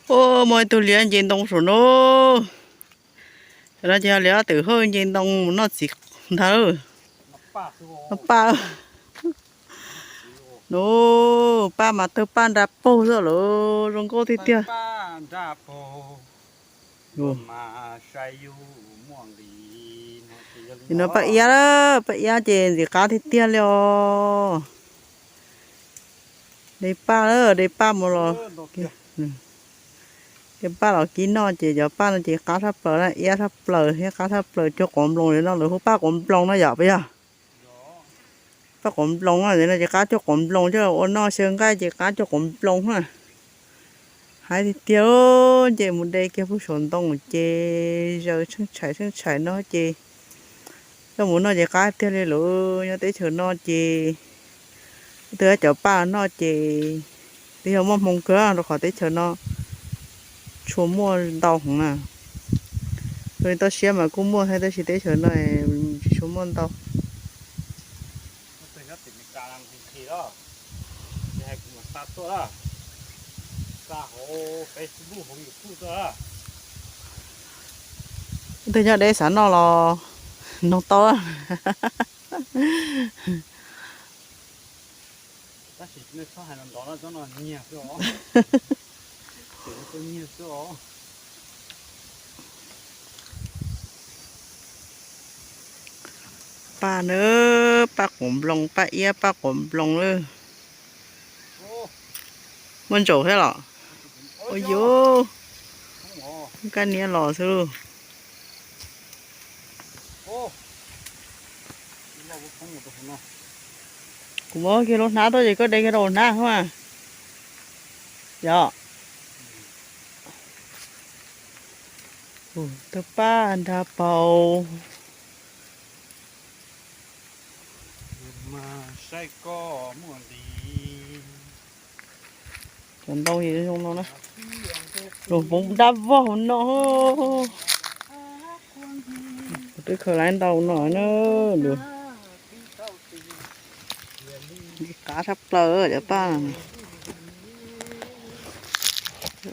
Muaj ib tug liab nce ntoo saum no. Tam no ces yog liab ob tawm hawj nce ntoo mus noj txiv ntag. Noj paj. No, paj mas tawg paj nra paug xwb lawm, zoo nkauj tiag tiag. Nim no paj iab, paj iab ces ntxim qab tiag tiag li os. De paj, de paj mus los, de paj los kib noj ces cov paj no ces qab tshaj plaws na, iab tshaj plaws thiab qab tshaj plaws, cuag quav nploos li no lawv hu paj quav nploos no yom, puas yog? Paj quav nploos no ces qab cuag quav nploos, coj ua noj xyaw nqaij ces qab cuag quav nploos na. Hais tiag tiag, nce mus de kiag puag saum ntoo ces zaws tsheej tshais tsheej tshais no ces coj mus noj ces qab tiag li lawm. Nyob teb chaws no ces twb cov paj noj ces twb yog muaj hmoo kawg rau qhov teb chaws no tshua muaj ntau heev na. Toj siab mas kuj muaj thiab tab sis teb chaws no tsis tshua muaj ntau. Twg nyob deb xav noj los noog tau. Paj na, paj quav nploos, paj iab paj quav nploos lawm. Muaj ntsaum thiab los? Ua yuv, kab niab los xwb lauj. Kuv muab kiag lub hnab tuaj ces koj de kiag rau hauv hnab xwb mas. Yog. Tawg paj nra paug. Cov ntoo zoo no na, luag hmoov dab vog hauv no. Kuv twb khaws laiv ntau no na. Qab tshaj plaws cov paj.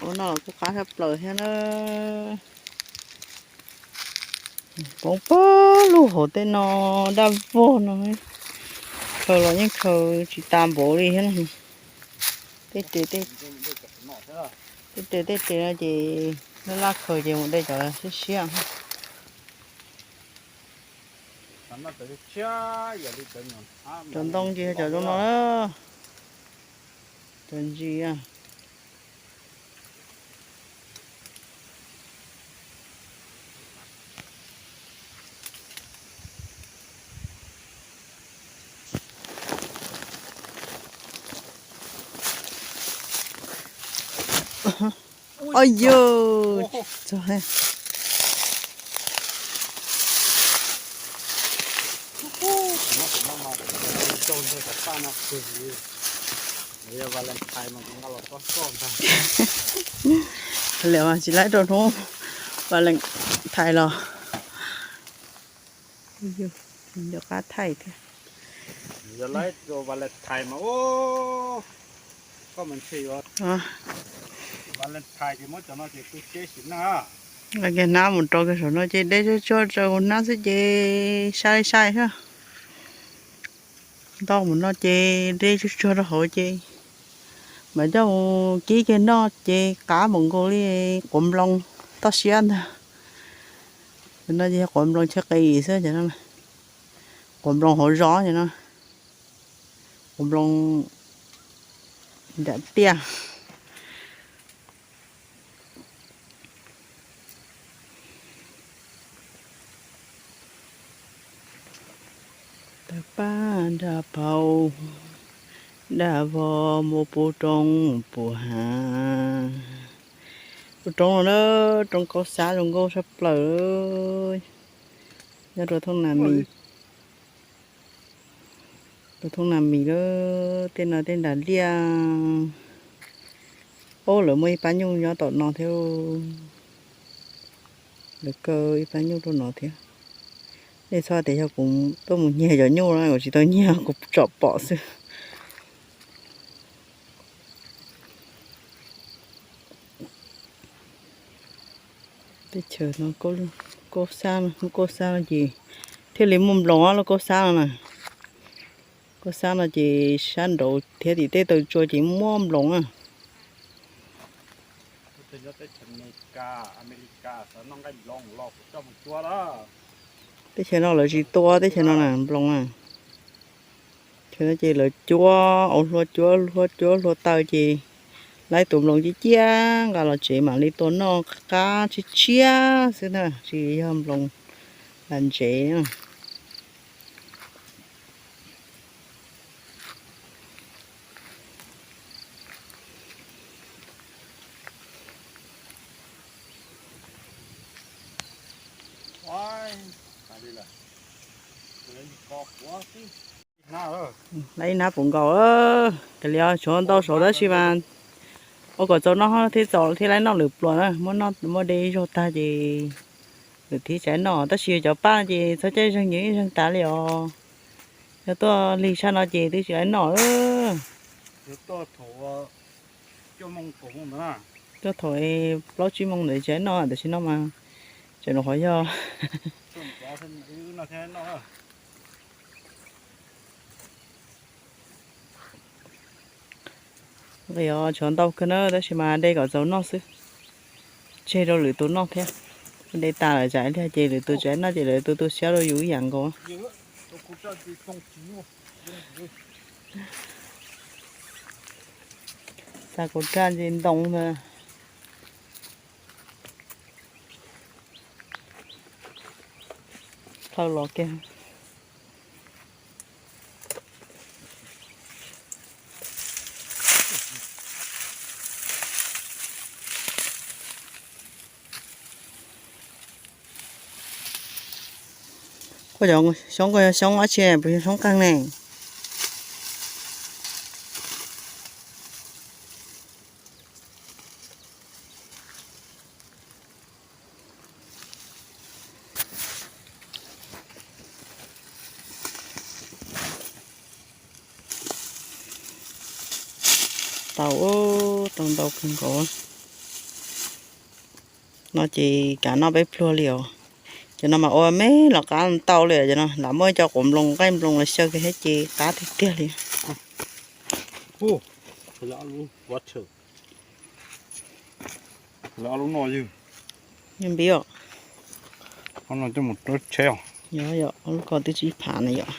Ua no los kuj qab tshaj plaws thiab na. Poob pag lug hauv tej no dab vog no, khaws los yeej khaws tsis tas npaum li thiab. Tej tes, tej tes no ces laj laj khaws ces mus de cov siab siab. Cov ntoo ces yog cov zoo no, cov ntsis. Oj yog, lawm mas tsis laib rau hnub Valentine los. Yog qab thaij thiab. Kiag hnab mus rau kiag saum no ces de tsuag tsuag raws hauv hnab xwb ces sai li sai xwb. Ntau mus no ces de tsuag tsuag rau hauv ces mam coj mus kib kiag noj ces qab npaum nkaus li quav nploos toj siab ntag. Cov no ces yog quav nploos chaw qis xwb, quav nploos hauv zos no, quav nploos nram tiaj. Tawg paj nra phau, dab vog mus puv roob puv hav. Puv roob no na, roob kaub xab zoo nkauj tshaj plaws. Nyob rau thooj Nas Mis, rau thooj Nas Mis lawm. Tej no tej nram liaj. Ob, lawv muaj ib pab nyuj nyob tom no thiab. Lawv kaw ib pab nyuj rau no thiab. Nej txhob tias yog kuv tuaj mus nyiag cov nyuj na, kuv tsis tau nyiag, kuv tsom pom xwb. Teb chaws no, kauj xab, kauj xab no ces thiaj li muaj nploos lub kauj xab no na. Kauj xab no ces sab nraud thiab tim tej taw tsua ces muaj nploos na. Teb chaws no lawv tsis tua teb chaws no na, nploos na. Teb chaws no ces lawv cuab, ua hlua cuab, hlua cuab hlua taw ces laib tus nploos ciaj ciaj nqa los tsev mam li tua noj qab tshiab tshiab xwb na, tsis yog nploos lam ntsev. Laib ib hnab puv nkaus, kav liam tshuav ntau saud tab sis mas ua kom txaus noj thiab txaus thiaj laib noj lwm pluas na, muab noj muab de zaug tag ces lwm thib tseem noj, tab sis yog cov paj ces txhob caij zeeg nyias ib zeeg tas li os. Yog tuaj lig tshaj no ces twb tsis laib noj. Tuaj thaum plaub tsib moos ntawd tsis laib noj, tam sim no mas tseem nws qhov yog. Nqis os, tshuav ntau kawg na tab sis mas de kom txaus noj xwb, tseg rau lwm tus noj thiab. De tas lawm tsam ib pliag ces lwm tus tsis laib noj ces lwm tus tu siab rau yus ib yam nkaus. Xa kuv raj nce ntoo na. Plhaw los kiag. Koj cov xyoob, koj yog xyoob dab tsi, puas yog xyoob qeeg ne? Tau, tau ntau kawg nkaus. No ces kav noj peb pluag li os. Cov no mas ua me los qab tau li os, cov no lam muab cov quav nploos nqaij nploos los xyaw kiag thiab ces qab tiag tiag li. Npib os. Yog, yog, lub ko twb tsis phav na yom.